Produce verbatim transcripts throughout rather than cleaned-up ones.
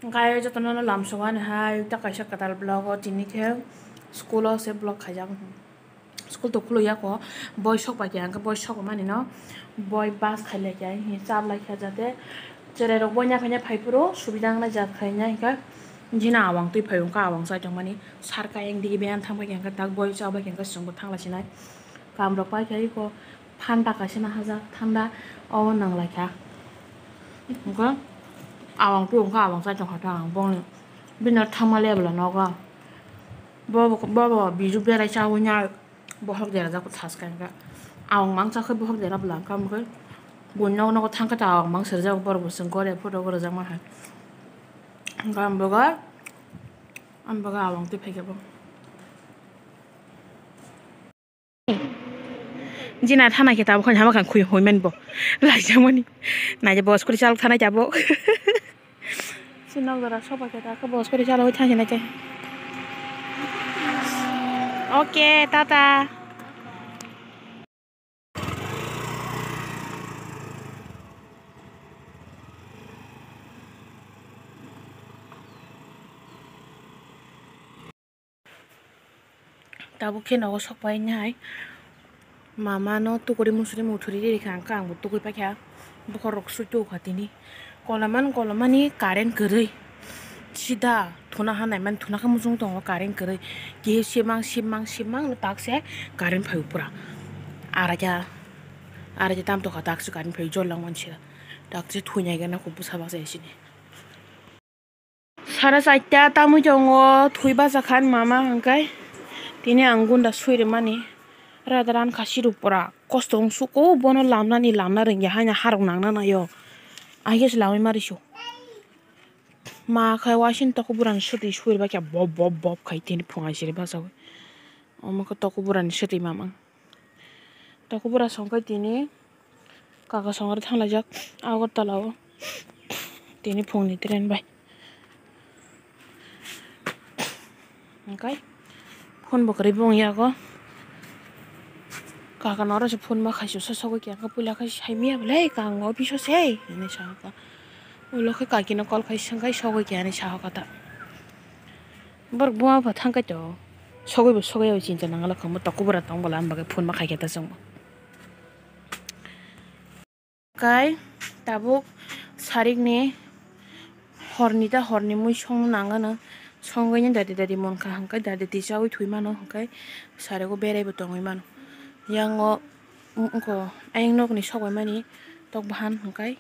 Hwnkhe jotono no lamsogo ani hai ta kaisa kwtal vlog o tini khe school o se vlog khaijak. School to khuluk ya kho, boi sok bai khe hwnkhe boi sok mani no boi bus khai lai khe, hi chap lai khe jate cherai rok boi naphai naphai phuru subida wng nai jak khai nai hwnkhe. Jina awang twi phai hwnkhe awang chai tong mani sar kayeng digi beyang thang bai khe hwnkhe tak boi chap bai khe hwnkhe chwng bo thang lai sinai. Kam rok pai khe iko phanda kaisa no hajak thanda o nang lai kha. Hwnkhe awang twi hwnkhe awang chai tong kha ta ang bongni bini thangma le bwla nogo. Bo, bo, bo, bo, biju berai chawi nai, bohok derajak bo thas khe hwnkhe. Awang mangsa khe bohok dera bwla hwnkhe, hwnkhe buini nogo nogo thang khe ta awang mangsa rijak, borok bo chwng gore photo bo rijak ma hai. Hwnkhe ang bogo, ang bogo awang twi phai khe bo. Jina thana khe tabuk hwnwi hama kha khwi hoi mani bo. Laijak mani. Naija bos kori chal thana khe abo. Sinok dora soba khe ta khe bos kori chal hoi thang sinai khe. Okay, tata. Tabuk khe nogo sok pai nai. Mama no tukuri musuri muthuri riri kha, hwnkhe ang bo tukui paikha. Bokhorok sui tubu kha tini. Kolamani kolamani current kwrwi. Sida thuna ha naimani thuna khe muchung tongo current kwrwi. Khe sibmang sibmang sibmang tak se current phai o pura. Araja, araja tam tokha tak se current phai o jol langmani sida. Tak se thunai gana kho bwsa baksa sini. Sara chaita tamui tongo, thwi bachakha ani mama hwnkhe. Tini ang gunda sui rwmani. Rada ran kha siruk pura kosto wng suko, bono lamnani lamna rwngya haino harok nangna naio. Aigese lamwi mari su. Ma khai wasing toko burani swtwi sui rwbaikha bob bob bob khai tini phung aisiri bachaui. Omo khe toko burani swtwi mamang. Toko bura songkhe tini kaka songari thanglaijak Agartala o tini phungni train bai. Hwnkhe phone bo kwrwi bong yago. Kaka no oro se phone ma khai se sogwi khe, hwnkhe puila khai sai maya bwle kang office o se hinwi sa kha. Ulo khe kaki no call khai se hwnkhe sogwi khe hinwi sa kha ta. Borok buma bo thang khe to sogwi bo sogwi ya bo chinta nang la kha mo toko bura tong bwla am bagwi phone ma khai khe ta chwng bo. Kai tabuk sarikni horni ta horni mui song nangano songwi ni dadi dadi mankha hwnkhe dadi twi chaui thwi mano hwnkhe sariko berai bo tongwi mano. Yang o wngkha ayang nokni sokbai mani tok bahan hwnkhe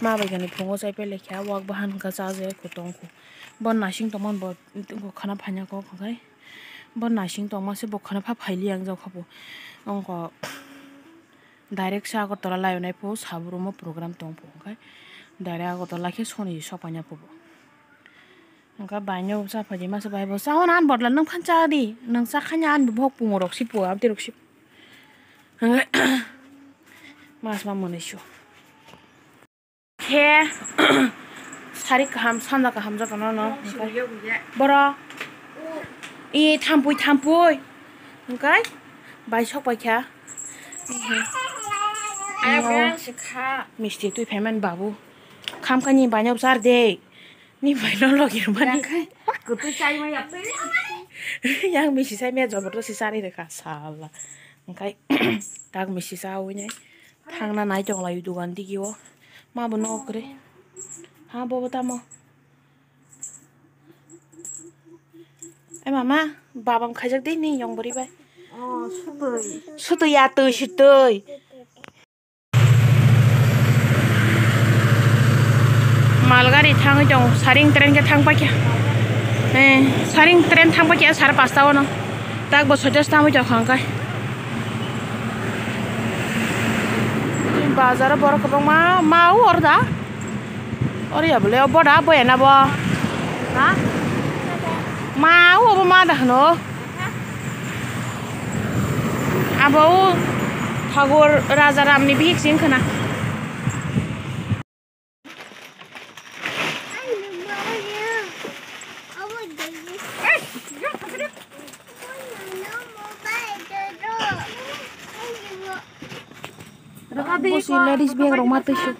ma bai kani phungo chaipai laikha wak bahan hwnkhe chajakhe tongkha. Bo nasing tongmani bo khana phaina kok hwnkhe bo nasing tongma se bo khana pha phaili yang jokha bo wngkha. Direct se Agartala laionai pho, saburumo program tong pho, hwnkhe direct Agartala khe soni sokpaina pho bo. Hwnkhe baino cha phaidi masa bai bo, "Chao na, ani bodol nwng phan cha di, nwng cha khanya ani bo bohok pungo rok si pho, abdi rok si pho." Hwnkhe mas ma mwnwi su. Khe sari kaham, sanja kaham jotono no. Boro. I thampui, thampui. Hwnkhe bai sok pai kha. Ayok yang se kha. Misti twi phaimani babu. Khamkha ni baino char de. Ni baino logir mani. Kwtwi chai maya. Yang misti chai maya jobordosti chari rwkha sala. Hwnkhe tak misti chawi nai. Thangna nai tong lai dugan digi o. Ma bo nok kwrwi. Ha bo bo tamo. Ai mama, babam khaijak de ni yong bori bai. Oh, sutui. Sutui ya tui sutui. Malgari thangwi tong, saring train khe thang paikha. Eh, saring train thang paikha sar pasta o no. Tak bo soitas tangwi tong kha hwnkhe. Bazar o borok kwbangma ma o oro da. Oro ya bole o boda boya na bo. Ha? Ma o bo ma da hwno. Abo o Thakur Raja Ramni bihik sing khna. Bosi ladies bag rok ma twi su.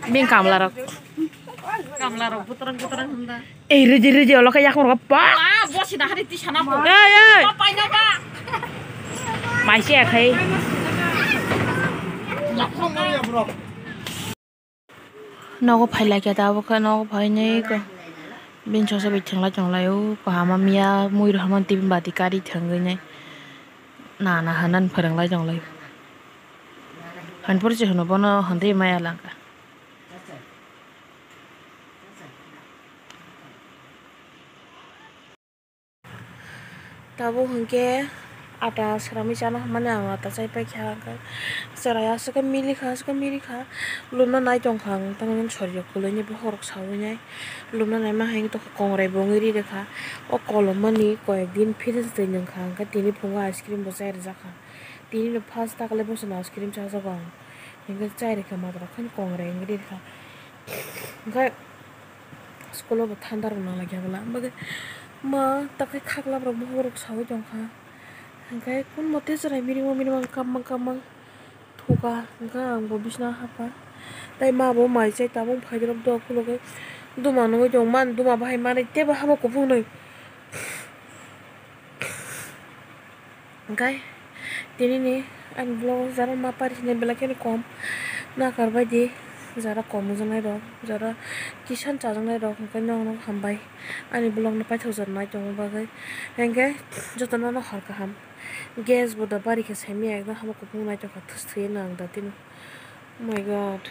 Bini kamlarok. Kamlarok butrang butrang hwnda. Ei, riji, riji, olo khe yakung rok pa. Ah, bosi na hari tisa na bo. Ei, ei. Pa paina ba. Mai se akhai. Nogo phai lai khe tabuk khe nogo phai nai ko. Bini sosa bai thwng lai tong lai o. Kaham miya mui rw hamani tei bati kari thwngwi nai. Na, na, hwnani phwrwng lai tong lai. Hwn phuru se hwno bono hwn tei maya lang kha. Tabuk hwnkhe ata swnamwi chana hwnmani ang ata chai paikha, hwnkhe chwrai aswk khe milikha, aswk khe milikha, lumna nai tongkha ang, tamo sori rok kwlwini bokhorok sawi nai, lumna naima hai wngtokha, kongrai bo wngwi ri rwkha, o kolom mani koyek din fridge twi nwngkha, hwnkhe tini phungo ice cream bo chai rwjakha, tini no first takle bwswk no ice cream chajago ang, hwnkhe chai rwkha matwrwk khe kongrai wngwi ri rwkha, hwnkhe. School o bo thanda rok nang lai kha bwla, bagwi ma takhai khaklam rok bokhorok sawi tongkha, hwnkhe kun mote chwrai miri miri mang kap mang kap mang thuka, hwnkhe ang bo bisina hapkha, tei ma bo mai chai tabuk phai rok dok phulugwi duma nugwi tongmani, duma bahai manwi teibo habo kuphungnwi. Hwnkhe tinini ani vlog o jara ma pari sini belai kheno kom nakar bai di, jara kom wngjaknai rok, jara kisan chajaknai rok, hwnkhe norok hambai ani vlog no paithak jora nai tongna bagwi. Hwnkhe jotono no hor kaham, gas bo da bari khe saimanya, ekdam habo kuphung naithok kha, thus thwi nang da tini. Oh my God.